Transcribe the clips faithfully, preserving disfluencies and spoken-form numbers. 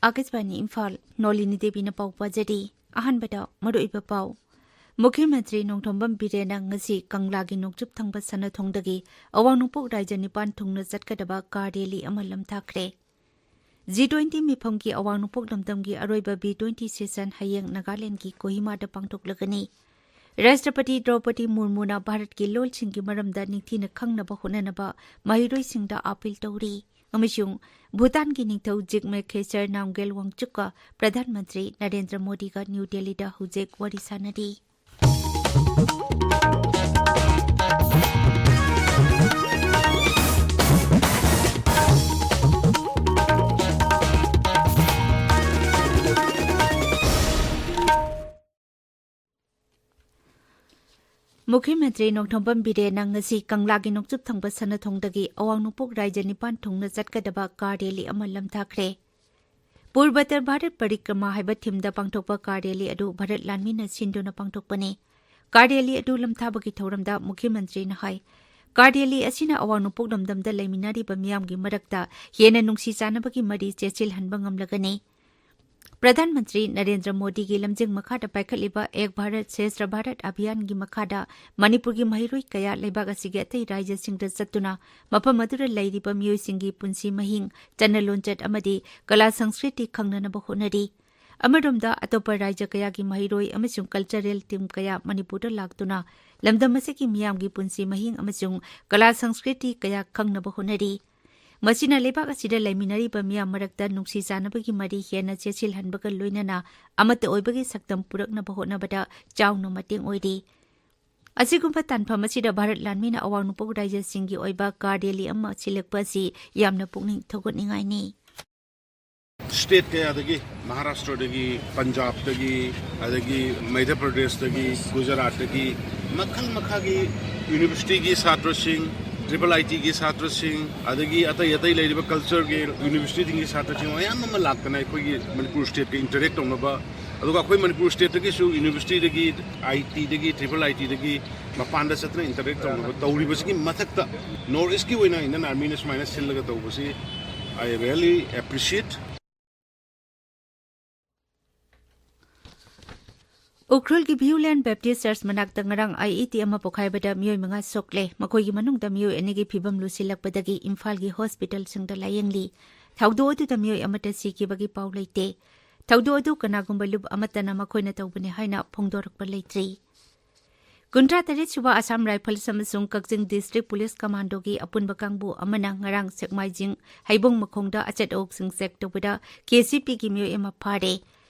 ꯑꯥꯀꯥꯁꯕꯥꯅꯤ ꯏꯝꯐꯥꯜ, ꯅꯣꯂꯤꯅꯤ ꯗꯦꯕꯤꯅ ꯄꯥꯎ ꯄꯥꯖꯔꯤ꯫ ꯑꯍꯥꯟꯕꯗ ꯃꯔꯨꯑꯣꯏꯕ ꯄꯥꯎ꯫ ꯃꯨꯈ꯭ꯌ ꯃꯟꯇ꯭ꯔꯤ ꯅꯣꯡꯊꯣꯝꯕꯝ ꯕꯤꯔꯦꯟꯅ ꯉꯁꯤ ꯀꯪꯂꯥꯒꯤ ꯅꯣꯡꯆꯨꯞ ꯊꯪꯕ ꯁꯅꯥꯊꯣꯡꯗꯒꯤ ꯑꯋꯥꯡ ꯅꯣꯡꯄꯣꯛ ꯔꯥꯏꯖ꯭ꯌ ꯅꯤꯄꯥꯟ ꯊꯨꯡꯅ ꯆꯠꯀꯗꯕ ꯀꯥꯔ ꯔꯦꯂꯤ ꯑꯃ ꯂꯝꯊꯥꯈ꯭ꯔꯦ꯫ ꯖꯤ ꯇ꯭ꯋꯦꯟꯇꯤ ꯃꯤꯐꯝꯒꯤ ꯑꯋꯥꯡ ꯅꯣꯡꯄꯣꯛ ꯂꯝꯗꯝꯒꯤ ꯑꯔꯣꯏꯕ ꯕꯤ ꯇ꯭ꯋꯦꯟꯇꯤ ꯁꯦꯁꯟ ꯍꯌꯦꯡ ꯅꯥꯒꯥꯂꯦꯟꯗꯒꯤ ꯀꯣꯍꯤꯃꯥꯗ ꯄꯥꯡꯊꯣꯛꯂꯒꯅꯤ꯫ ꯔꯥꯁꯇ꯭ꯔꯄꯇꯤ ꯗ꯭ꯔꯧꯄꯗꯤ ꯃꯨꯔꯃꯨꯅ ꯚꯥꯔꯠꯀꯤ ꯂꯣꯜꯁꯤꯡꯒꯤ ꯃꯔꯝꯗ ꯅꯤꯡꯊꯤꯅ ꯈꯪꯅꯕ ꯍꯣꯠꯅꯅꯕ ꯃꯍꯩꯔꯣꯏꯁꯤꯡꯗ ꯑꯥꯄꯤꯜ ꯇꯧꯔꯤ꯫ ꯑꯃꯁꯨꯡ ꯚꯨꯇꯥꯟꯒꯤ ꯅꯤꯡꯊꯧ ꯖꯤꯒꯃꯦ ꯈꯦꯁꯔ ꯅꯥꯝꯒ꯭ꯌꯦꯜ ꯋꯥꯡꯆꯨꯛꯀ ꯄ꯭ꯔꯙꯥꯟ ꯃꯟꯇ꯭ꯔꯤ ꯅꯔꯦꯟꯗ꯭ꯔ ꯃꯣꯗꯤꯒ ꯅ꯭ꯌꯨ ꯗꯦꯜꯂꯤꯗ ꯍꯧꯖꯤꯛ ꯋꯥꯔꯤ ꯁꯥꯟꯅꯔꯤ꯫ ꯃꯨꯈ꯭ꯌ ꯃꯟꯇ꯭ꯔꯤ ꯅꯣꯡꯊꯣꯝꯕꯝ ꯕꯤꯔꯦꯟꯅ ꯉꯁꯤ ꯀꯪꯂꯥꯒꯤ ꯅꯣꯡꯆꯨꯞ ꯊꯪꯕ ꯁꯅꯥꯊꯣꯡꯗꯒꯤ ꯑꯋꯥꯡ ꯅꯣꯡꯄꯣꯛ ꯔꯥꯏꯖ꯭ꯌ ꯅꯤꯄꯥꯟ ꯊꯨꯡꯅ ꯆꯠꯀꯗꯕ ꯀꯥꯔ ꯔꯦꯂꯤ ꯑꯃ ꯂꯝꯊꯥꯈ꯭ꯔꯦ꯫ ꯄꯨꯔꯕꯇꯔ ꯚꯥꯔꯠ ꯄꯔꯤꯀ꯭ꯔꯃꯥ ꯍꯥꯏꯕ ꯊꯤꯝꯗ ꯄꯥꯡꯊꯣꯛꯄ ꯀꯥꯔ ꯔꯦꯂꯤ ꯑꯗꯨ ꯚꯥꯔꯠ ꯂꯥꯟꯃꯤꯅ ꯁꯤꯟꯗꯨꯅ ꯄꯥꯡꯊꯣꯛꯄꯅꯤ꯫ ꯀꯥꯔ ꯔꯦꯂꯤ ꯑꯗꯨ ꯂꯝꯊꯥꯕꯒꯤ ꯊꯧꯔꯝꯗ ꯃꯨꯈ꯭ꯌ ꯃꯟꯇ꯭ꯔꯤꯅ ꯍꯥꯏ, ꯀꯥꯔ ꯔꯦꯂꯤ ꯑꯁꯤꯅ ꯑꯋꯥꯡ ꯅꯣꯡꯄꯣꯛ ꯂꯝꯗꯝꯗ ꯂꯩꯃꯤꯟꯅꯔꯤꯕ ꯃꯤꯌꯥꯝꯒꯤ ꯃꯔꯛꯇ ꯍꯦꯟꯅ ꯅꯨꯡꯁꯤ ꯆꯥꯟꯅꯕꯒꯤ ꯃꯔꯤ ꯆꯦꯠꯁꯤꯜꯍꯟꯕ ꯉꯝꯂꯒꯅꯤ꯫ ꯄ꯭ꯔꯙꯥꯟ ꯃꯟꯇ꯭ꯔꯤ ꯅꯔꯦꯟꯗ꯭ꯔ ꯃꯣꯗꯤꯒꯤ ꯂꯝꯖꯤꯡ ꯃꯈꯥꯗ ꯄꯥꯏꯈꯠꯂꯤꯕ ꯑꯦꯛ ꯚꯥꯔꯠ ꯁ꯭ꯔꯦꯁꯊ ꯚꯥꯔꯠ ꯑꯚꯤꯌꯥꯟꯒꯤ ꯃꯈꯥꯗ ꯃꯅꯤꯄꯨꯔꯒꯤ ꯃꯍꯩꯔꯣꯏ ꯀꯌꯥ ꯂꯩꯕꯥꯛ ꯑꯁꯤꯒꯤ ꯑꯇꯩ ꯔꯥꯏꯖ꯭ꯌꯁꯤꯡꯗ ꯆꯠꯇꯨꯅ ꯃꯐꯝ ꯑꯗꯨꯗ ꯂꯩꯔꯤꯕ ꯃꯤꯑꯣꯏꯁꯤꯡꯒꯤ ꯄꯨꯟꯁꯤ ꯃꯍꯤꯡ, ꯆꯠꯅ ꯂꯣꯟꯆꯠ ꯑꯃꯗꯤ ꯀꯂꯥ ꯁꯪꯁꯀ꯭ꯔꯤꯇꯤ ꯈꯪꯅꯅꯕ ꯍꯣꯠꯅꯔꯤ꯫ ꯑꯃꯔꯣꯝꯗ, ꯑꯇꯣꯞꯄ ꯔꯥꯏꯖ꯭ꯌ ꯀꯌꯥꯒꯤ ꯃꯍꯩꯔꯣꯏ ꯑꯃꯁꯨꯡ ꯀꯜꯆꯔꯦꯜ ꯇꯤꯝ ꯀꯌꯥ ꯃꯅꯤꯄꯨꯔꯗ ꯂꯥꯛꯇꯨꯅ ꯂꯝꯗꯝ ꯑꯁꯤꯒꯤ ꯃꯤꯌꯥꯝꯒꯤ ꯄꯨꯟꯁꯤ ꯃꯍꯤꯡ ꯑꯃꯁꯨꯡ ꯀꯂꯥ ꯁꯪꯁꯀ꯭ꯔꯤꯇꯤ ꯀꯌꯥ ꯈꯪꯅꯕ ꯍꯣꯠꯅꯔꯤ꯫ ꯃꯁꯤꯅ ꯂꯩꯕꯥꯛ ꯑꯁꯤꯗ ꯂꯩꯃꯤꯟꯅꯔꯤꯕ ꯃꯤꯌꯥꯝ ꯃꯔꯛꯇ ꯅꯨꯡꯁꯤ ꯆꯥꯟꯅꯕꯒꯤ ꯃꯔꯤ ꯍꯦꯟꯅ ꯆꯦꯠꯁꯤꯜꯍꯟꯕꯒ ꯂꯣꯏꯅꯅ ꯑꯃꯠꯇ ꯑꯣꯏꯕꯒꯤ ꯁꯛꯇꯝ ꯄꯨꯔꯛꯅꯕ ꯍꯣꯠꯅꯕꯗ ꯆꯥꯎꯅ ꯃꯇꯦꯡ ꯑꯣꯏꯔꯤ꯫ ꯑꯁꯤꯒꯨꯝꯕ ꯇꯥꯟꯐꯝ ꯑꯁꯤꯗ ꯚꯥꯔꯠ ꯂꯥꯟꯃꯤꯅ ꯑꯋꯥꯡ ꯅꯣꯡꯄꯣꯛ ꯔꯥꯏꯖ꯭ꯌꯁꯤꯡꯒꯤ ꯑꯣꯏꯕ ꯀꯥꯔ ꯔꯦꯂꯤ ꯑꯃ ꯁꯤꯜꯂꯛꯄ ꯑꯁꯤ ꯌꯥꯝꯅ ꯄꯨꯛꯅꯤꯡ ꯊꯧꯒꯠꯅꯤꯡꯉꯥꯏꯅꯤ꯫ ꯁ꯭ꯇꯦꯠ ꯀꯌꯥꯗꯒꯤ, ꯃꯍꯥꯔꯥꯁꯇ꯭ꯔꯗꯒꯤ, ꯄꯟꯖꯥꯕꯇꯒꯤ, ꯑꯗꯒꯤ ꯃꯙ꯭ꯌ ꯄ꯭ꯔꯗꯦꯁꯇꯒꯤ, ꯒꯨꯖꯔꯥꯠꯇꯒꯤ, ꯃꯈꯜ ꯃꯈꯥꯒꯤ ꯌꯨꯅꯤꯚꯔꯁꯤꯇꯤꯒꯤ ꯁꯥꯇ꯭ꯔꯁꯤꯡ, ꯇ꯭ꯔꯤꯄꯜ ꯑꯥꯏ ꯇꯤꯒꯤ ꯁꯥꯇ꯭ꯔꯁꯤꯡ, ꯑꯗꯒꯤ ꯑꯇꯩ ꯑꯇꯩ ꯂꯩꯔꯤꯕ ꯀꯜꯆꯔꯒꯤ ꯌꯨꯅꯤꯚꯔꯁꯤꯇꯤꯁꯤꯡꯒꯤ ꯁꯥꯇ꯭ꯔꯁꯤꯡ ꯃꯌꯥꯝ ꯑꯃ ꯂꯥꯛꯇꯅ ꯑꯩꯈꯣꯏꯒꯤ ꯃꯅꯤꯄꯨꯔ ꯁ꯭ꯇꯦꯠꯀ ꯏꯟꯇꯔꯦꯛ ꯇꯧꯅꯕ, ꯑꯗꯨꯒ ꯑꯩꯈꯣꯏ ꯃꯅꯤꯄꯨꯔ ꯁ꯭ꯇꯦꯠꯇꯒꯤꯁꯨ ꯌꯨꯅꯤꯚꯔꯁꯤꯇꯤꯗꯒꯤ, ꯑꯥꯏ ꯇꯤꯗꯒꯤ, ꯇ꯭ꯔꯤꯄꯜ ꯑꯥꯏ ꯇꯤꯗꯒꯤ ꯃꯄꯥꯟꯗ ꯆꯠꯇꯅ ꯏꯟꯇꯔꯦꯛ ꯇꯧꯅꯕ ꯇꯧꯔꯤꯕꯁꯤꯒꯤ ꯃꯊꯛꯇ ꯅꯣꯔꯠ ꯏꯁ꯭ꯠꯀꯤ ꯑꯣꯏꯅ ꯏꯟꯗꯤꯌꯟ ꯑꯥꯔꯃꯤꯅ ꯁꯨꯃꯥꯏꯅ ꯁꯤꯜꯂꯒ ꯇꯧꯕꯁꯤ, I really appreciate. ꯎꯈ꯭ꯔꯨꯜꯒꯤ ꯚ꯭ꯌꯨꯂꯦꯟ ꯕꯦꯞꯇꯤꯁ ꯆꯔꯆ ꯃꯅꯥꯛꯇ ꯉꯔꯥꯡ IED ꯑꯃ ꯄꯣꯈꯥꯏꯕꯗ ꯃꯤꯑꯣꯏ ꯃꯉꯥ ꯁꯣꯛꯂꯦ꯫ ꯃꯈꯣꯏꯒꯤ ꯃꯅꯨꯡꯗ ꯃꯤꯑꯣꯏ ꯑꯅꯤꯒꯤ ꯐꯤꯕꯝ ꯂꯨꯁꯤꯜꯂꯛꯄꯗꯒꯤ ꯏꯝꯐꯥꯜꯒꯤ ꯍꯣꯁꯄꯤꯇꯥꯜꯁꯤꯡꯗ ꯂꯥꯌꯦꯡꯂꯤ꯫ ꯊꯧꯗꯣꯛ ꯑꯗꯨꯗ ꯃꯤꯑꯣꯏ ꯑꯃꯠꯇ ꯁꯤꯈꯤꯕꯒꯤ ꯄꯥꯎ ꯂꯩꯇꯦ꯫ ꯊꯧꯗꯣꯛ ꯑꯗꯨ ꯀꯅꯥꯒꯨꯝꯕ ꯂꯨꯞ ꯑꯃꯠꯇꯅ ꯃꯈꯣꯏꯅ ꯇꯧꯕꯅꯤ ꯍꯥꯏꯅ ꯐꯣꯡꯗꯣꯔꯛꯄ ꯂꯩꯇ꯭ꯔꯤ꯫ ꯀꯨꯟꯊ꯭ꯔꯥ ꯇꯔꯦꯠ ꯁꯨꯕ ꯑꯁꯥꯝ ꯔꯥꯏꯐꯜꯁ ꯑꯃꯁꯨꯡ ꯀꯛꯆꯤꯡ ꯗꯤꯁꯇ꯭ꯔꯤꯛ ꯄꯨꯂꯤꯁ ꯀꯃꯥꯟꯗꯣꯒꯤ ꯑꯄꯨꯟꯕ ꯀꯥꯡꯕꯨ ꯑꯃꯅ ꯉꯔꯥꯡ ꯁꯦꯛꯃꯥꯏꯖꯤꯡ ꯍꯩꯕꯣꯡ ꯃꯈꯣꯡꯗ ꯑꯆꯠ ꯑꯋꯣꯛꯁꯤꯡ ꯆꯦꯛ ꯇꯧꯕꯗ KCPꯒꯤ ꯃꯤꯑꯣꯏ ꯑꯃ ꯐꯥꯔꯦ꯫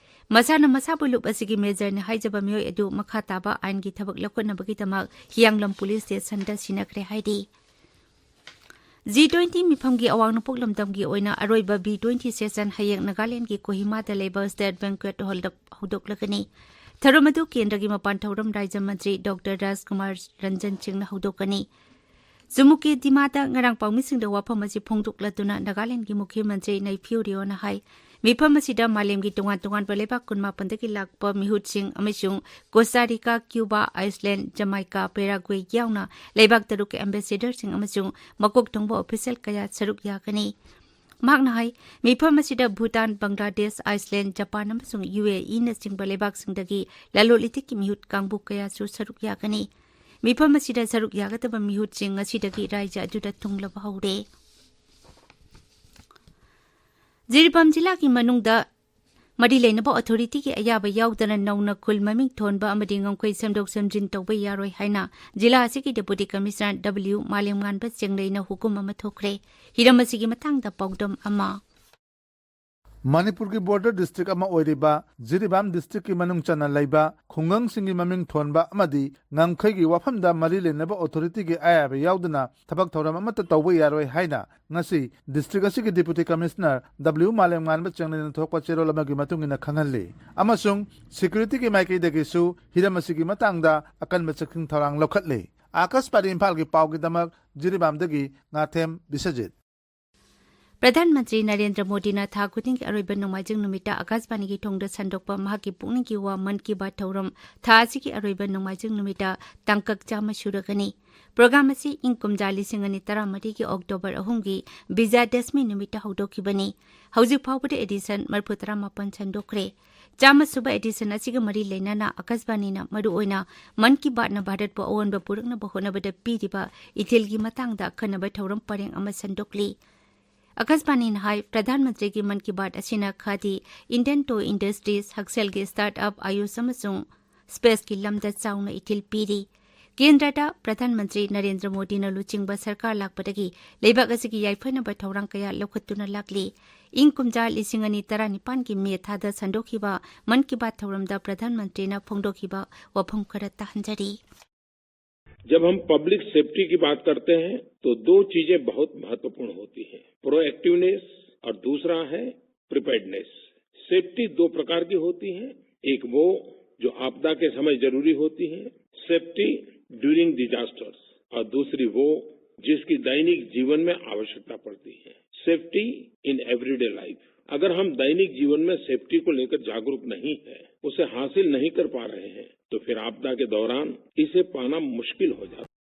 ꯃꯁꯥꯅ ꯃꯁꯥꯕꯨ ꯂꯨꯞ ꯑꯁꯤꯒꯤ ꯃꯦꯖꯔꯅꯤ ꯍꯥꯏꯖꯕ ꯃꯤꯑꯣꯏ ꯑꯗꯨ ꯃꯈꯥ ꯇꯥꯕ ꯑꯥꯏꯟꯒꯤ ꯊꯕꯛ ꯂꯧꯈꯠꯅꯕꯒꯤꯗꯃꯛ ꯍꯤꯌꯥꯡꯂꯝ ꯄꯨꯂꯤꯁ ꯁ꯭ꯇꯦꯁꯟꯗ ꯁꯤꯟꯅꯈ꯭ꯔꯦ ꯍꯥꯏꯔꯤ꯫ G twenty ꯃꯤꯐꯝꯒꯤ ꯑꯋꯥꯡ ꯅꯣꯡꯄꯣꯛ ꯂꯝꯗꯝꯒꯤ ꯑꯣꯏꯅ ꯑꯔꯣꯏꯕ B twenty session ꯍꯌꯦꯡ ꯅꯥꯒꯥꯂꯦꯟꯗꯒꯤ ꯀꯣꯍꯤꯃꯥꯗ ꯂꯩꯕ State Banquet Hallꯗ ꯍꯧꯗꯣꯛꯂꯒꯅꯤ꯫ ꯊꯧꯔꯝ ꯑꯗꯨ ꯀꯦꯟꯗ꯭ꯔꯒꯤ ꯃꯄꯥꯟ ꯊꯧꯔꯝ ꯔꯥꯖ꯭ꯌ ꯃꯟꯇ꯭ꯔꯤ ꯗꯣꯛꯇꯔ ꯔꯥꯖꯀꯨꯃꯥꯔ ꯔꯟꯖꯟ ꯁꯤꯡꯅ ꯍꯧꯗꯣꯛꯀꯅꯤ꯫ ꯖꯨꯃꯨꯀꯦ ꯗꯤꯃꯥꯗ ꯉꯔꯥꯡ ꯄꯥꯎꯃꯤꯁꯤꯡꯗ ꯋꯥꯐꯝ ꯑꯁꯤ ꯐꯣꯡꯗꯣꯛꯂꯗꯨꯅ ꯅꯥꯒꯥꯂꯦꯟꯗꯒꯤ ꯃꯨꯈ꯭ꯌ ꯃꯟꯇ꯭ꯔꯤ ꯅꯩꯐꯤꯌꯨ ꯔꯤꯑꯣꯅ ꯍꯥꯏ, ꯃꯤꯐꯝ ꯑꯁꯤꯗ ꯃꯥꯂꯦꯝꯒꯤ ꯇꯣꯉꯥꯟ ꯇꯣꯉꯥꯟꯕ ꯂꯩꯕꯥꯛ ꯀꯨꯟꯃꯥꯄꯟꯗꯒꯤ ꯂꯥꯛꯄ ꯃꯤꯍꯨꯠꯁꯤꯡ ꯑꯃꯁꯨꯡ ꯀꯣꯁꯇꯥ ꯔꯤꯀꯥ, ꯀ꯭ꯌꯨꯕꯥ, ꯑꯥꯏꯁꯂꯦꯟꯗ, ꯖꯃꯥꯏꯀꯥ, ꯄꯦꯔꯥꯒ꯭ꯋꯦ ꯌꯥꯎꯅ ꯂꯩꯕꯥꯛ ꯇꯔꯨꯛꯀꯤ ꯑꯦꯝꯕꯦꯁꯦꯗꯔꯁꯤꯡ ꯑꯃꯁꯨꯡ ꯃꯀꯣꯛ ꯊꯣꯡꯕ ꯑꯣꯐꯤꯁꯤꯌꯦꯜ ꯀꯌꯥ ꯁꯔꯨꯛ ꯌꯥꯒꯅꯤ꯫ ꯃꯍꯥꯛꯅ ꯍꯥꯏ, ꯃꯤꯐꯝ ꯑꯁꯤꯗ ꯚꯨꯇꯥꯟ, ꯕꯪꯒ꯭ꯂꯥꯗꯦꯁ, ꯑꯥꯏꯁꯂꯦꯟꯗ, ꯖꯄꯥꯟ ꯑꯃꯁꯨꯡ UAEꯅꯆꯤꯡꯕ ꯂꯩꯕꯥꯛꯁꯤꯡꯗꯒꯤ ꯂꯂꯣꯟ ꯏꯇꯤꯛꯀꯤ ꯃꯤꯍꯨꯠ ꯀꯥꯡꯕꯨ ꯀꯌꯥꯁꯨ ꯁꯔꯨꯛ ꯌꯥꯒꯅꯤ꯫ ꯃꯤꯐꯝ ꯑꯁꯤꯗ ꯁꯔꯨꯛ ꯌꯥꯒꯗꯕ ꯃꯤꯍꯨꯠꯁꯤꯡ ꯉꯁꯤꯗꯒꯤ ꯔꯥꯖ꯭ꯌ ꯑꯗꯨꯗ ꯊꯨꯡꯂꯕ ꯍꯧꯔꯦ꯫ ꯖꯤꯔꯤꯕꯥꯝ ꯖꯤꯂꯥꯒꯤ ꯃꯅꯨꯡꯗ ꯃꯔꯤ ꯂꯩꯅꯕ ꯑꯣꯊꯣꯔꯤꯇꯤꯒꯤ ꯑꯌꯥꯕ ꯌꯥꯎꯗꯅ ꯅꯧꯅ ꯈꯨꯜ ꯃꯃꯤꯡ ꯊꯣꯟꯕ ꯑꯃꯗꯤ ꯉꯝꯈꯩ ꯁꯦꯝꯗꯣꯛ ꯁꯦꯝꯖꯤꯟ ꯇꯧꯕ ꯌꯥꯔꯣꯏ ꯍꯥꯏꯅ ꯖꯤꯂꯥ ꯑꯁꯤꯒꯤ Deputy Commissioner W ꯃꯥꯂꯦꯝꯉꯥꯟꯕ ꯆꯦꯡꯂꯩꯅ ꯍꯨꯀꯨꯝ ꯑꯃ ꯊꯣꯛꯈ꯭ꯔꯦ꯫ ꯍꯤꯔꯝ ꯑꯁꯤꯒꯤ ꯃꯇꯥꯡꯗ ꯄꯥꯎꯗꯝ ꯑꯃ꯫ ꯃꯅꯤꯄꯨꯔꯒꯤ border district ꯑꯃ ꯑꯣꯏꯔꯤꯕ ꯖꯤꯔꯤꯕꯥꯝ districtꯀꯤ ꯃꯅꯨꯡ ꯆꯟꯅ ꯂꯩꯕ ꯈꯨꯡꯒꯪꯁꯤꯡꯒꯤ ꯃꯃꯤꯡ ꯊꯣꯟꯕ ꯑꯃꯗꯤ ꯉꯝꯈꯩꯒꯤ ꯋꯥꯐꯝꯗ ꯃꯔꯤ ꯂꯩꯅꯕ ꯑꯣꯊꯣꯔꯤꯇꯤꯒꯤ ꯑꯌꯥꯕ ꯌꯥꯎꯗꯅ ꯊꯕꯛ ꯊꯧꯔꯝ ꯑꯃꯠꯇ ꯇꯧꯕ ꯌꯥꯔꯣꯏ ꯍꯥꯏꯅ ꯉꯁꯤ district ꯑꯁꯤꯒꯤ Deputy Commissioner W ꯃꯥꯂꯦꯝꯉꯥꯟꯕ ꯆꯦꯡꯂꯩꯅ ꯊꯣꯛꯄ ꯆꯦꯔꯣꯜ ꯑꯃꯒꯤ ꯃꯇꯨꯡ ꯏꯟꯅ ꯈꯪꯍꯜꯂꯤ꯫ ꯑꯃꯁꯨꯡ securityꯒꯤ ꯃꯥꯏꯀꯩꯗꯒꯤꯁꯨ ꯍꯤꯔꯝ ꯑꯁꯤꯒꯤ ꯃꯇꯥꯡꯗ ꯑꯀꯟꯕ ꯆꯦꯛꯁꯤꯟ ꯊꯧꯔꯥꯡ ꯂꯧꯈꯠꯂꯤ꯫ ꯑꯥꯀꯥꯁꯕꯥꯅꯤ ꯏꯝꯐꯥꯜꯒꯤ ꯄꯥꯎꯒꯤꯗꯃꯛ ꯖꯤꯔꯤꯕꯥꯝꯗꯒꯤ ꯉꯥꯊꯦꯝ ꯕꯤꯁ꯭ꯋꯖꯤꯠ꯫ ꯄ꯭ꯔꯙꯥꯟ ꯃꯟꯇ꯭ꯔꯤ ꯅꯔꯦꯟꯗ꯭ꯔ ꯃꯣꯗꯤꯅ ꯊꯥ ꯈꯨꯗꯤꯡꯒꯤ ꯑꯔꯣꯏꯕ ꯅꯣꯡꯃꯥꯏꯖꯤꯡ ꯅꯨꯃꯤꯠꯇ ꯑꯥꯀꯥꯁꯕꯥꯅꯤꯒꯤ ꯊꯣꯡꯗ ꯁꯟꯗꯣꯛꯄ ꯃꯍꯥꯛꯀꯤ ꯄꯨꯛꯅꯤꯡꯒꯤ ꯋꯥ ꯃꯟ ꯀꯤ ꯕꯥꯠ ꯊꯧꯔꯝ ꯊꯥ ꯑꯁꯤꯒꯤ ꯑꯔꯣꯏꯕ ꯅꯣꯡꯃꯥꯏꯖꯤꯡ ꯅꯨꯃꯤꯠꯇ ꯇꯥꯡꯀꯛ ꯆꯥꯝꯃ ꯁꯨꯔꯒꯅꯤ꯫ ꯄ꯭ꯔꯣꯒ꯭ꯔꯥꯝ ꯑꯁꯤ ꯏꯪ ꯀꯨꯝꯖꯥ ꯂꯤꯁꯤꯡ ꯑꯅꯤ ꯇꯔꯥꯃꯔꯤꯒꯤ ꯑꯣꯛꯇꯣꯕꯔ ꯑꯍꯨꯝꯒꯤ ꯕꯤꯖꯌꯗꯁꯃꯤ ꯅꯨꯃꯤꯠꯇ ꯍꯧꯗꯣꯛꯈꯤꯕꯅꯤ꯫ ꯍꯧꯖꯤꯛ ꯐꯥꯎꯕꯗ ꯑꯦꯗꯤꯁꯟ ꯃꯔꯤꯐꯨ ꯇꯔꯥꯃꯥꯄꯟ ꯁꯟꯗꯣꯛꯈ꯭ꯔꯦ꯫ ꯆꯥꯝꯃ ꯁꯨꯕ ꯑꯦꯗꯤꯁꯟ ꯑꯁꯤꯒ ꯃꯔꯤ ꯂꯩꯅꯅ ꯑꯥꯀꯥꯁꯕꯥꯅꯤꯅ ꯃꯔꯨꯑꯣꯏꯅ ꯃꯟ ꯀꯤ ꯕꯥꯠꯅ ꯚꯥꯔꯠꯄꯨ ꯑꯑꯣꯟꯕ ꯄꯨꯔꯛꯅꯕ ꯍꯣꯠꯅꯕꯗ ꯄꯤꯔꯤꯕ ꯏꯊꯤꯜꯒꯤ ꯃꯇꯥꯡꯗ ꯑꯈꯟꯅꯕ ꯊꯧꯔꯝ ꯄꯔꯦꯡ ꯑꯃ ꯁꯟꯗꯣꯛꯂꯤ꯫ ꯑꯥꯀꯥꯁꯕꯥꯅꯤꯅ ꯍꯥꯏ, ꯄ꯭ꯔꯙꯥꯟ ꯃꯟꯇ꯭ꯔꯤꯒꯤ ꯃꯟ ꯀꯤ ꯕꯥꯠ ꯑꯁꯤꯅ ꯈꯥꯗꯤ, ꯏꯟꯗꯤꯌꯟ ꯇꯣꯏ ꯏꯟꯗꯁꯇ꯭ꯔꯤꯁ, ꯍꯛꯁꯦꯜꯒꯤ ꯁ꯭ꯇꯥꯔꯠ ꯑꯞ, ꯑꯌꯨꯁ ꯑꯃꯁꯨꯡ ꯁ꯭ꯄꯦꯁꯀꯤ ꯂꯝꯗ ꯆꯥꯎꯅ ꯏꯊꯤꯜ ꯄꯤꯔꯤ꯫ ꯀꯦꯟꯗ꯭ꯔꯗ ꯄ꯭ꯔꯙꯥꯟ ꯃꯟꯇ꯭ꯔꯤ ꯅꯔꯦꯟꯗ꯭ꯔ ꯃꯣꯗꯤꯅ ꯂꯨꯆꯤꯡꯕ ꯁꯔꯀꯥꯔ ꯂꯥꯛꯄꯗꯒꯤ ꯂꯩꯕꯥꯛ ꯑꯁꯤꯒꯤ ꯌꯥꯏꯐꯅꯕ ꯊꯧꯔꯥꯡ ꯀꯌꯥ ꯂꯧꯈꯠꯇꯨꯅ ꯂꯥꯛꯂꯤ꯫ ꯏꯪ ꯀꯨꯝꯖꯥ ꯂꯤꯁꯤꯡ ꯑꯅꯤ ꯇꯔꯥꯅꯤꯄꯥꯟꯒꯤ ꯃꯦ ꯊꯥꯗ ꯁꯟꯗꯣꯛꯈꯤꯕ ꯃꯟ ꯀꯤ ꯕꯥꯠ ꯊꯧꯔꯝꯗ ꯄ꯭ꯔꯙꯥꯟ ꯃꯟꯇ꯭ꯔꯤꯅ ꯐꯣꯡꯗꯣꯛꯈꯤꯕ ꯋꯥꯐꯝ ꯈꯔ ꯇꯥꯍꯟꯖꯔꯤ꯫ जब हम पब्लिक सेफ्टी की बात करते हैं तो दो चीजें बहुत महत्वपूर्ण होती हैं, प्रोएक्टिवनेस और दूसरा है प्रिपेयर्डनेस। सेफ्टी दो प्रकार की होती है, एक वो जो आपदा के समय जरूरी होती है, safety during disasters, और दूसरी वो जिसकी दैनिक जीवन में आवश्यकता पड़ती है, safety in everyday life। अगर हम दैनिक जीवन में सेफ्टी को लेकर जागरूक नहीं है, उसे हासिल नहीं कर पा रहे हैं, तो फिर आपदा के दौरान इसे पाना मुश्किल हो जाता है।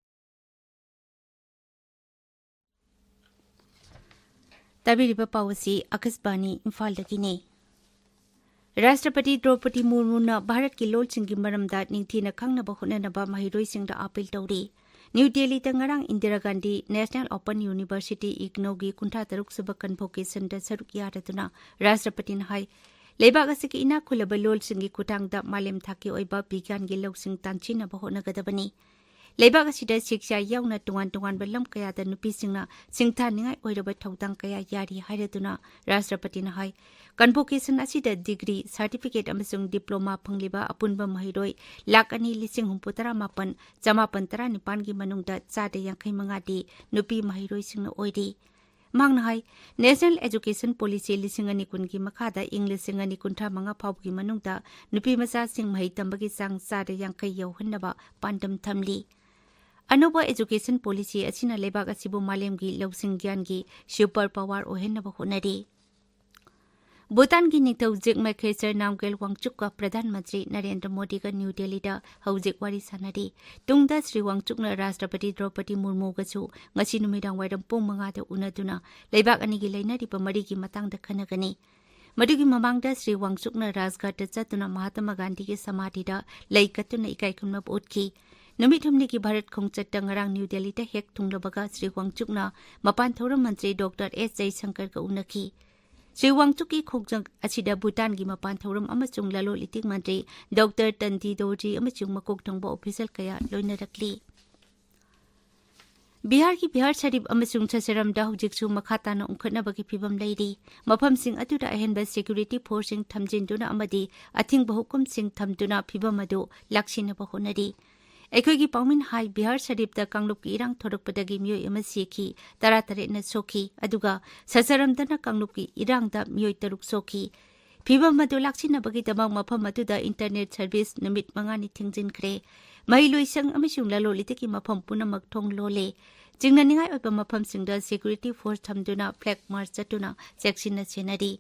ꯇꯥꯕꯤꯔꯤꯕ ꯄꯥꯎ ꯑꯁꯤ ꯑꯥꯀꯥꯁꯕꯥꯅꯤ ꯏꯝꯐꯥꯜꯗꯒꯤꯅꯤ꯫ ꯔꯥꯁꯇ꯭ꯔꯄꯇꯤ ꯗ꯭ꯔꯧꯄꯗꯤ ꯃꯨꯔꯃꯨꯅ ꯚꯥꯔꯠꯀꯤ ꯂꯣꯜꯁꯤꯡꯒꯤ ꯃꯔꯝꯗ ꯅꯤꯡꯊꯤꯅ ꯈꯪꯅꯕ ꯍꯣꯠꯅꯅꯕ ꯃꯍꯩꯔꯣꯏꯁꯤꯡꯗ ꯑꯥꯄꯤꯜ ꯇꯧꯔꯤ꯫ ꯅ꯭ꯌꯨ ꯗꯦꯜꯂꯤꯗ ꯉꯔꯥꯡ Indira Gandhi national open university, ꯏꯒꯅꯧꯒꯤ ꯀꯨꯟꯊ꯭ꯔꯥ ꯇꯔꯨꯛ ꯁꯨꯕ ꯀꯟꯚꯣꯀꯦꯁꯟꯗ ꯁꯔꯨꯛ ꯌꯥꯔꯗꯨꯅ ꯔꯥꯁꯇ꯭ꯔꯄꯇꯤꯅ ꯍꯥꯏ, ꯂꯩꯕꯥꯛ ꯑꯁꯤꯒꯤ ꯏꯅꯥꯛ ꯈꯨꯜꯂꯕ ꯂꯣꯜꯁꯤꯡꯒꯤ ꯈꯨꯠꯊꯥꯡꯗ ꯃꯥꯂꯦꯝ ꯊꯥꯛꯀꯤ ꯑꯣꯏꯕ ꯕꯤꯒ꯭ꯌꯥꯟꯒꯤ ꯂꯧꯁꯤꯡ ꯇꯥꯟꯁꯤꯟꯅꯕ ꯍꯣꯠꯅꯒꯗꯕꯅꯤ꯫ ꯂꯩꯕꯥꯛ ꯑꯁꯤꯗ ꯁꯤꯛꯁꯥ ꯌꯥꯎꯅ ꯇꯣꯉꯥꯟ ꯇꯣꯉꯥꯟꯕ ꯂꯝ ꯀꯌꯥꯗ ꯅꯨꯄꯤꯁꯤꯡꯅ ꯁꯤꯡꯊꯥꯅꯤꯡꯉꯥꯏ ꯑꯣꯏꯔꯕ ꯊꯧꯗꯥꯡ ꯀꯌꯥ ꯌꯥꯔꯤ ꯍꯥꯏꯔꯗꯨꯅ ꯔꯥꯁꯇ꯭ꯔꯄꯇꯤꯅ ꯍꯥꯏ, ꯀꯟꯚꯣꯀꯦꯁꯟ ꯑꯁꯤꯗ ꯗꯤꯒ꯭ꯔꯤ, ꯁꯥꯔꯇꯤꯐꯤꯀꯦꯠ ꯑꯃꯁꯨꯡ ꯗꯤꯄ꯭ꯂꯣꯃꯥ ꯐꯪꯂꯤꯕ ꯑꯄꯨꯟꯕ ꯃꯍꯩꯔꯣꯏ ꯂꯥꯈ ꯑꯅꯤ ꯂꯤꯁꯤꯡ ꯍꯨꯝꯐꯨ ꯇꯔꯥ ꯃꯥꯄꯟ ꯆꯃꯥꯄꯟ ꯇꯔꯥ ꯅꯤꯄꯥꯟꯒꯤ ꯃꯅꯨꯡꯗ ꯆꯥꯗ ꯌꯥꯡꯈꯩ ꯃꯉꯥꯗꯤ ꯅꯨꯄꯤ ꯃꯍꯩꯔꯣꯏꯁꯤꯡꯅ ꯑꯣꯏꯔꯤ꯫ ꯃꯍꯥꯛꯅ ꯍꯥꯏ, ꯅꯦꯁꯅꯦꯜ ꯑꯦꯖꯨꯀꯦꯁꯟ ꯄꯣꯂꯤꯁꯤ ꯂꯤꯁꯤꯡ ꯑꯅꯤ ꯀꯨꯟꯒꯤ ꯃꯈꯥꯗ ꯏꯪ ꯂꯤꯁꯤꯡ ꯑꯅꯤ ꯀꯨꯟꯊ꯭ꯔꯥ ꯃꯉꯥ ꯐꯥꯎꯕꯒꯤ ꯃꯅꯨꯡꯗ ꯅꯨꯄꯤ ꯃꯆꯥꯁꯤꯡ ꯃꯍꯩ ꯇꯝꯕꯒꯤ ꯆꯥꯡ ꯆꯥꯗ ꯌꯥꯡꯈꯩ ꯌꯧꯍꯟꯅꯕ ꯄꯥꯟꯗꯝ ꯊꯝꯂꯤ꯫ ꯑꯅꯧꯕ education policy ꯑꯁꯤꯅ ꯂꯩꯕꯥꯛ ꯑꯁꯤꯕꯨ ꯃꯥꯂꯦꯝꯒꯤ ꯂꯧꯁꯤꯡ ꯒ꯭ꯌꯥꯟꯒꯤ super power ꯑꯣꯏꯍꯟꯅꯕ ꯍꯣꯠꯅꯔꯤ꯫ ꯚꯨꯇꯥꯟꯒꯤ ꯅꯤꯡꯊꯧ ꯖꯤꯒꯃꯦ ꯈꯦꯁꯔ ꯅꯥꯝꯒꯦꯜ ꯋꯥꯡꯆꯨꯛꯀ ꯄ꯭ꯔꯙꯥꯟ ꯃꯟꯇ꯭ꯔꯤ ꯅꯔꯦꯟꯗ꯭ꯔ ꯃꯣꯗꯤꯒ ꯅ꯭ꯌꯨ ꯗꯦꯜꯂꯤꯗ ꯍꯧꯖꯤꯛ ꯋꯥꯔꯤ ꯁꯥꯟꯅꯔꯤ꯫ ꯇꯨꯡꯗ ꯁ꯭ꯔꯤ ꯋꯥꯡꯆꯨꯛꯅ ꯔꯥꯁꯇ꯭ꯔꯄꯇꯤ ꯗ꯭ꯔꯧꯄꯗꯤ ꯃꯨꯔꯃꯨꯒꯁꯨ ꯉꯁꯤ ꯅꯨꯃꯤꯗꯥꯡ ꯋꯥꯏꯔꯝ ꯄꯨꯡ ꯃꯉꯥꯗ ꯎꯅꯗꯨꯅ ꯂꯩꯕꯥꯛ ꯑꯅꯤꯒꯤ ꯂꯩꯅꯔꯤꯕ ꯃꯔꯤꯒꯤ ꯃꯇꯥꯡꯗ ꯈꯟꯅꯒꯅꯤ꯫ ꯃꯗꯨꯒꯤ ꯃꯃꯥꯡꯗ ꯁ꯭ꯔꯤ ꯋꯥꯡꯆꯨꯛꯅ ꯔꯥꯖꯘꯥꯠꯇ ꯆꯠꯇꯨꯅ ꯃꯍꯥꯇꯃꯥ ꯒꯥꯟꯙꯤꯒꯤ ꯁꯃꯥꯙꯤꯗ ꯂꯩ ꯀꯠꯇꯨꯅ ꯏꯀꯥꯏ ꯈꯨꯝꯅꯕ ꯎꯠꯈꯤ꯫ ꯅꯨꯃꯤꯠ ꯍꯨꯝꯅꯤꯒꯤ ꯚꯥꯔꯠ ꯈꯣꯡꯆꯠꯇ ꯉꯔꯥꯡ ꯅ꯭ꯌꯨ ꯗꯦꯜꯂꯤꯗ ꯍꯦꯛ ꯊꯨꯡꯂꯕꯒ ꯁ꯭ꯔꯤ ꯋꯥꯡꯆꯨꯛꯅ ꯃꯄꯥꯟ ꯊꯧꯔꯝ ꯃꯟꯇ꯭ꯔꯤ ꯗꯣꯛꯇꯔ ꯑꯦꯁ ꯖꯌꯁꯪꯀꯔꯒ ꯎꯅꯈꯤ꯫ ꯁ꯭ꯔꯤ ꯋꯥꯡꯆꯨꯛꯀꯤ ꯈꯣꯡꯖꯪ ꯑꯁꯤꯗ ꯚꯨꯇꯥꯟꯒꯤ ꯃꯄꯥꯟ ꯊꯧꯔꯝ ꯑꯃꯁꯨꯡ ꯂꯂꯣꯟ ꯏꯇꯤꯛ ꯃꯟꯇ꯭ꯔꯤ ꯗꯣꯛꯇꯔ ꯇꯟꯗꯤ ꯗꯣꯔꯖꯤ ꯑꯃꯁꯨꯡ ꯃꯀꯣꯛ ꯊꯣꯡꯕ official ꯀꯌꯥ ꯂꯣꯏꯅꯔꯛꯂꯤ꯫ ꯕꯤꯍꯥꯔꯒꯤ ꯕꯤꯍꯥꯔ ꯁꯔꯤꯐ ꯑꯃꯁꯨꯡ ꯁꯁꯔꯝꯗ ꯍꯧꯖꯤꯛꯁꯨ ꯃꯈꯥ ꯇꯥꯅ ꯎꯪꯈꯠꯅꯕꯒꯤ ꯐꯤꯚꯝ ꯂꯩꯔꯤ꯫ ꯃꯐꯝꯁꯤꯡ ꯑꯗꯨꯗ ꯑꯍꯦꯟꯕ security forceꯁꯤꯡ ꯊꯝꯖꯤꯟꯗꯨꯅ ꯑꯃꯗꯤ ꯑꯊꯤꯡꯕ ꯍꯨꯀꯨꯝꯁꯤꯡ ꯊꯝꯗꯨꯅ ꯐꯤꯚꯝ ꯑꯗꯨ ꯂꯥꯛꯁꯤꯟꯅꯕ ꯍꯣꯠꯅꯔꯤ꯫ ꯑꯩꯈꯣꯏꯒꯤ ꯄꯥꯎꯃꯤꯅ ꯍꯥꯏ, ꯕꯤꯍꯥꯔ ꯁꯔꯤꯐꯇ ꯀꯥꯡꯂꯨꯞꯀꯤ ꯏꯔꯥꯡ ꯊꯣꯔꯛꯄꯗꯒꯤ ꯃꯤꯑꯣꯏ ꯑꯃ ꯁꯤꯈꯤ, ꯇꯔꯥꯇꯔꯦꯠꯅ ꯁꯣꯛꯈꯤ, ꯑꯗꯨꯒ ꯁꯁꯔꯝꯗꯅ ꯀꯥꯡꯂꯨꯞꯀꯤ ꯏꯔꯥꯡꯗ ꯃꯤꯑꯣꯏ ꯇꯔꯨꯛ ꯁꯣꯛꯈꯤ꯫ ꯐꯤꯚꯝ ꯑꯗꯨ ꯂꯥꯛꯁꯤꯟꯅꯕꯒꯤꯗꯃꯛ ꯃꯐꯝ ꯑꯗꯨꯗ internet service ꯅꯨꯃꯤꯠ ꯃꯉꯥꯅꯤ ꯊꯤꯡꯖꯤꯟꯈ꯭ꯔꯦ꯫ ꯃꯍꯩꯂꯣꯏꯁꯪ ꯑꯃꯁꯨꯡ ꯂꯂꯣꯟ ꯏꯇꯤꯛꯀꯤ ꯃꯐꯝ ꯄꯨꯝꯅꯃꯛ ꯊꯣꯡ ꯂꯣꯜꯂꯦ꯫ ꯆꯤꯡꯅꯅꯤꯡꯉꯥꯏ ꯑꯣꯏꯕ ꯃꯐꯝꯁꯤꯡꯗ security force ꯊꯝꯗꯨꯅ flag march ꯆꯠꯇꯨꯅ ꯆꯦꯛꯁꯤꯟꯅ ꯁꯦꯟꯅꯔꯤ꯫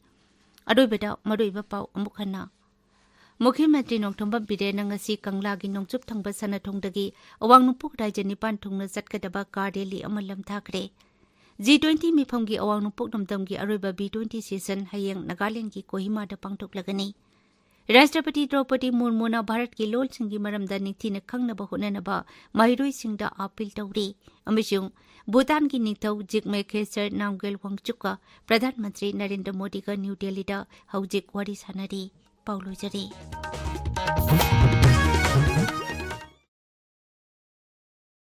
ꯑꯔꯣꯏꯕꯗ ꯃꯔꯨꯑꯣꯏꯕ ꯄꯥꯎ ꯑꯃꯨꯛ ꯍꯟꯅ꯫ ꯃꯨꯈ꯭ꯌ ꯃꯟꯇ꯭ꯔꯤ ꯅꯣꯡꯊꯣꯝꯕꯝ ꯕꯤꯔꯦꯟꯅ ꯉꯁꯤ ꯀꯪꯂꯥꯒꯤ ꯅꯣꯡꯆꯨꯞ ꯊꯪꯕ ꯁꯅꯥꯊꯣꯡꯗꯒꯤ ꯑꯋꯥꯡ ꯅꯣꯡꯄꯣꯛ ꯔꯥꯖ꯭ꯌ ꯅꯤꯄꯥꯟ ꯊꯨꯡꯅ ꯆꯠꯀꯗꯕ car rally ꯑꯃ ꯂꯝꯊꯥꯈ꯭ꯔꯦ꯫ G twenty ꯃꯤꯐꯝꯒꯤ ꯑꯋꯥꯡ ꯅꯣꯡꯄꯣꯛ ꯂꯝꯗꯝꯒꯤ ꯑꯔꯣꯏꯕ B twenty session ꯍꯌꯦꯡ ꯅꯥꯒꯥꯂꯦꯟꯗꯒꯤ ꯀꯣꯍꯤꯃꯥꯗ ꯄꯥꯡꯊꯣꯛꯂꯒꯅꯤ꯫ ꯔꯥꯁꯇ꯭ꯔꯄꯇꯤ ꯗ꯭ꯔꯧꯄꯗꯤ ꯃꯨꯔꯃꯨꯅ ꯚꯥꯔꯠꯀꯤ ꯂꯣꯜꯁꯤꯡꯒꯤ ꯃꯔꯝꯗ ꯅꯤꯡꯊꯤꯅ ꯈꯪꯅꯕ ꯍꯣꯠꯅꯅꯕ ꯃꯍꯩꯔꯣꯏꯁꯤꯡꯗ appeal ꯇꯧꯔꯤ ꯑꯃꯁꯨꯡ ꯚꯨꯇꯥꯟꯒꯤ ꯅꯤꯡꯊꯧ ꯖꯤꯒꯃꯦ ꯈꯦꯁꯔ ꯅꯥꯝꯒꯦꯜ ꯋꯥꯡꯆꯨꯛꯀ ꯄ꯭ꯔꯙꯥꯟ ꯃꯟꯇ꯭ꯔꯤ ꯅꯔꯦꯟꯗ꯭ꯔ ꯃꯣꯗꯤꯒ ꯅ꯭ꯌꯨ ꯗꯦꯜꯂꯤꯗ ꯍꯧꯖꯤꯛ ꯋꯥꯔꯤ ꯁꯥꯟꯅꯔꯤ꯫ ꯄꯥꯎ ꯂꯣꯏꯖꯔꯦ꯫